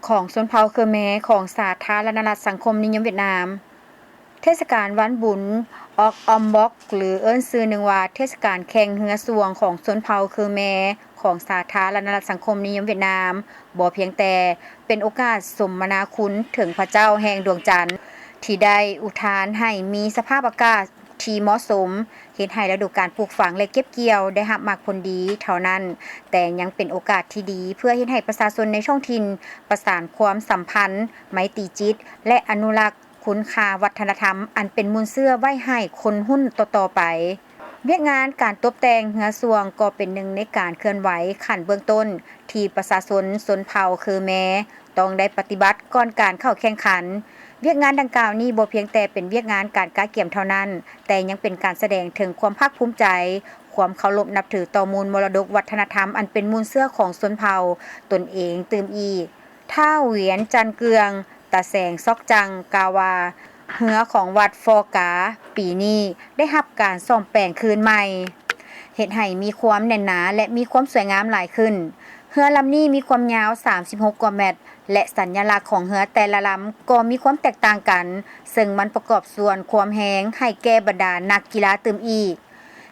ຂອງຊົນເຜົ່າເຄີແມຂອງສາທາລະນະລັດສັງຄົມນິຍົມຫວຽດນາມ. ເທດສະການວັນບຸນອອກອອມບັອກ ຫຼື ເອີ້ນຊື່ໜຶ່ງວ່າ ເທດສະການແຂ່ງເຮືອຊ່ວງຂອງຊົນເຜົ່າເຄີແມຂອງສາທາລະນະລັດສັງຄົມນິຍົມຫວຽດນາມ ບໍ່ພຽງແຕ່ເປັນໂອກາດສົມມະນາຄຸນເຖິງພະເຈົ້າແຫ່ງດວງຈັນ ທີ່ໄດ້ອຸທານໃຫ້ມີສະພາບອາກາດທີ່ເໝາະສົມ ເຮັດໃຫ້ລະດູການປູກຝັງ ແລະ ເກັບກ່ຽວໄດ້ຮັບໝາກຜົນດີເທົ່ານັ້ນ, ແຕ່ຍັງເປັນໂອກາດທີ່ດີເພື່ອເຮັດໃຫ້ປະຊາຊົນໃນທ້ອງຖິ່ນປະສານຄວາມສຳພັນໄມຕີຈິດ ແລະ ອະນຸລັກຄຸນຄ່າວັດທະນະທຳອັນເປັນມູນເຊື້ອໄວ້ໃຫ້ຄົນຮຸ່ນຕໍ່ໆໄປ. ວຽກງານການຕົບແຕ່ງເຮືອຊ່ວງກໍເປັນໜຶ່ງໃນການເຄື່ອນໄຫວຂັ້ນເບື້ອງຕົ້ນ ທີ່ປະຊາຊົນຊົນເຜົ່າເຄີແມ ຕ້ອງໄດ້ປະຕິບັດກ່ອນການເຂົ້າແຂ່ງຂັນ. ວຽກງານດັ່ງກ່າວນີ້ບໍ່ພຽງແຕ່ເປັນວຽກງານການກະກຽມເທົ່ານັ້ນ, ແຕ່ຍັງເປັນການສະແດງເຖິງຄວາມພາກພູມໃຈ, ຄວາມເຄົາລົບນັບຖືຕໍ່ມູນມໍລະດົກວັດທະນະທຳອັນເປັນມູນເຊື້ອຂອງຊົນເຜົ່າຕົນເອງຕື່ມອີກ. ທ້າວ ຫວຽນ ຈັນເກືອງ, ຕາແສງ ຊອກຈັງ ກ່າວວ່າ ເຮືອຂອງວັດຟໍກາປີນີ້ໄດ້ຮັບການສ້ອມແປງຄືນໃໝ່, ເຮັດໃຫ້ມີຄວາມແໜ້ນໜາ ແລະ ມີຄວາມສວຍງາມຫຼາຍຂຶ້ນ. ເຮືອລຳນີ້ມີຄວາມຍາວສາມສິບຫົກກວ່າແມັດ ແລະ ສັນຍະລັກຂອງເຮືອແຕ່ລະລຳກໍມີຄວາມແຕກຕ່າງກັນ, ເຊິ່ງມັນປະກອບສ່ວນຄວາມແຮງໃຫ້ແກ່ບັນດານັກກິລາຕື່ມອີກ.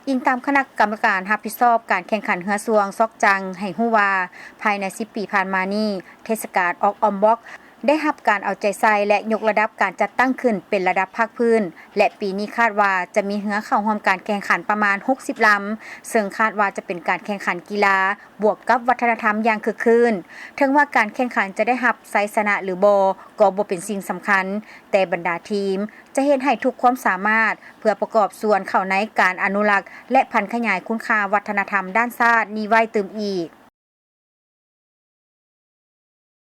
ອີງຕາມຄະນະກຳມະການຮັບຜິດຊອບການແຂ່ງຂັນເຮືອຊ່ວງ ຊອກຈັງ ໃຫ້ຮູ້ວ່າ ພາຍໃນສິບປີຜ່ານມານີ້ ເທດສະການອອກອອມບັອກ ໄດ້ຮັບການເອົາໃຈໃສ່ ແລະ ຍົກລະດັບການຈັດຕັ້ງຂຶ້ນເປັນລະດັບພາກພື້ນ ແລະ ປີນີ້ຄາດວ່າຈະມີເຮືອເຂົ້າຮ່ວມການແຂ່ງຂັນປະມານຫົກສິບລຳ, ເຊິ່ງຄາດວ່າຈະເປັນການແຂ່ງຂັນກິລາ ບວກກັບວັດທະນະທຳຢ່າງຄຶກຄື້ນ. ເຖິງວ່າການແຂ່ງຂັນຈະໄດ້ຮັບໄຊຊະນະຫຼືບໍ່ ກໍບໍ່ເປັນສິ່ງສຳຄັນ, ແຕ່ບັນດາທີມຈະເຮັດໃຫ້ທຸກຄວາມສາມາດ ເພື່ອປະກອບສ່ວນເຂົ້າໃນການອະນຸລັກ ແລະ ຜັນຂະຫຍາຍຄຸນຄ່າວັດທະນະທຳດ້ານຊາດນີ້ໄວ້ຕື່ມອີກ.